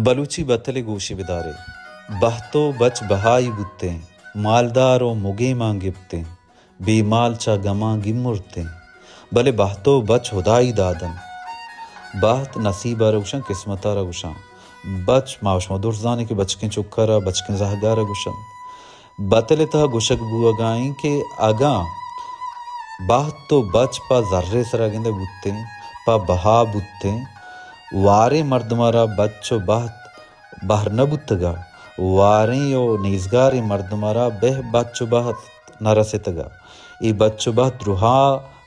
بلوچی بتلے گوشی بدارے۔ بہت و بچ بہائی بوتیں، مالدار و مگیماں گپتیں، بے مال چہ گماں گیمرتیں، بلے بہت و بچ ہدائی داد انت۔ بہت نصیب ء را گوشاں، قسمت ء را گوشاں۔ بچ ما شما درست زانیں کہ بچکیں چک ء را، بچکیں زہگ ء را گوشنت۔ بتل ء تہا گوشگ بوہگا ایں کہ اگاں بہت و بچ پہ زر ء سرا گندئے بوتیں، پہ بہا بوتیں، واریں مردم ء را بچ و بہت بہر نہ بوتگ ء واریں و نیزگاریں مردم ء را بہ بچ و بہت نہ رستگ ء اے بچ و بہت درہا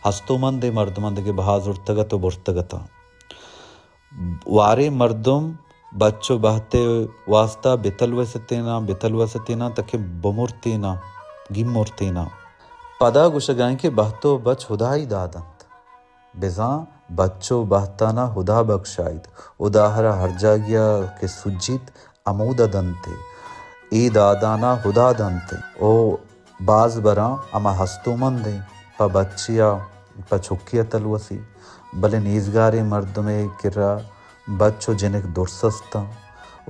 ہستومندیں مردماں دگہ بہا زرتگ ات و برتگ اتاں۔ واریں مردم بچ و بہتے واسطہ بتلوستیناں، بتلوستیناں تاکہ بمرتیناں، گیمرتیناں۔ پدا گوشگائیں کہ بہت و بچ ہدائی داد انت۔ بزاں بچ و بہتانا ہدا بکشائیت۔ ہدا ہرا ہر جاگیا کہ سجیت ہمودا دنتے۔ اے دادانا ہدا دنتے۔ او باز براں ہما ہستومندیں پہ بچیا، پہ چکیا تلوسی، بلے نیزگاریں مردمے کرا بچ و جنک درسستاں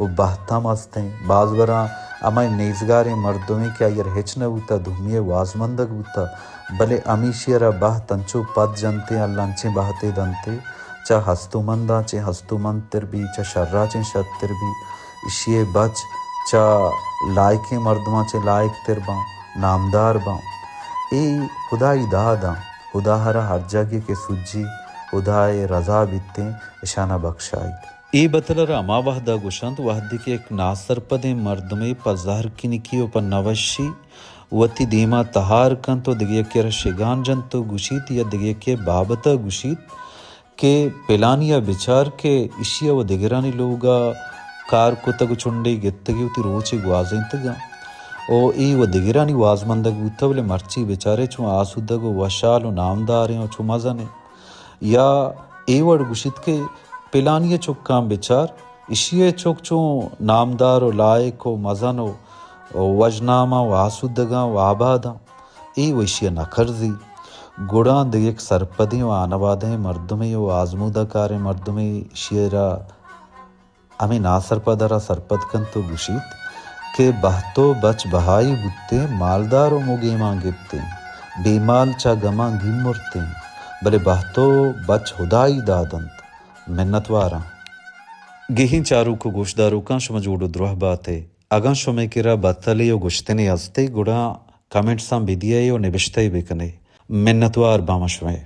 و بہت ہم استیں۔ باز براں ہمے نیزگاریں مردمے کہ آئی ء را ہچ نہ بوتہ، دومی ء وازمندگ بوتہ، بلے ہمیشی ء را بہت انچو پد جنتیں، اللہ انچیں بہتے دنتے، چہ ہستومنداں چہ ہستومند تر بی، چہ شرا چہ شر تر بی، ایشی ء بچ چہ لائکیں مردماں چہ لائک تر باں، نامدار باں۔ اے ہدائی داداں، ہدا ہرا ہر جاگے کہ سجی، ہدا ء رضا بیتیں، اشانا بکشائیت۔ اے بتل ء را ہما وہد ء گوشنت، وہدے کہ یک ناسرپدیں مردمے پہ زہرکنکی و پہ نوشی وتی دیما تہار کنت و دگہ یکے ء را شگان جنت و گوشیت یا دگہ یکے ء بابت ء گوشیت کہ پلانی ء بچار کہ ایشی ء و دگرانی لوگ ء کار کتگ و چنڈے گپتگی وتی روچے گوازینتگ انت و اے و دگرانی وازمندگ بوتہ، بلے مرچی بچارے چون آسودگ و وشحال و نامداریں و چون مزنیں۔ یا اے وڑ گوشیت کہ پلانی ء چکاں بچار، ایشی ء چک چون نامدار و لائق و مزن و، و وژناماں و آسودگاں و آباداں، اے و ایشی ء نہ کرزی۔ گڑا دگہ یک سرپدیں و آنوادہیں مردمے و آزمودہ کاریں مردمے ایشی ء را ہمے ناسرپد ء را سرپد کنت و گوشیت کہ بہت و بچ بہائی بوتیں، مالدار و مگیماں گپتیں، بے مال چہ گماں گیمرتیں، بلے بہت و بچ ہدائی داد انت۔ منتواراں۔ گہین چاروک و گوشداروکاں شما جوڑ و دروہ بات ئے۔ اگاں شمئے کرا بتلے و گوشتنے ہست ئے، گڑا کمنٹساں بدیئے و نبشتہ ئے بکنے۔ منتوار باں ما شمئے۔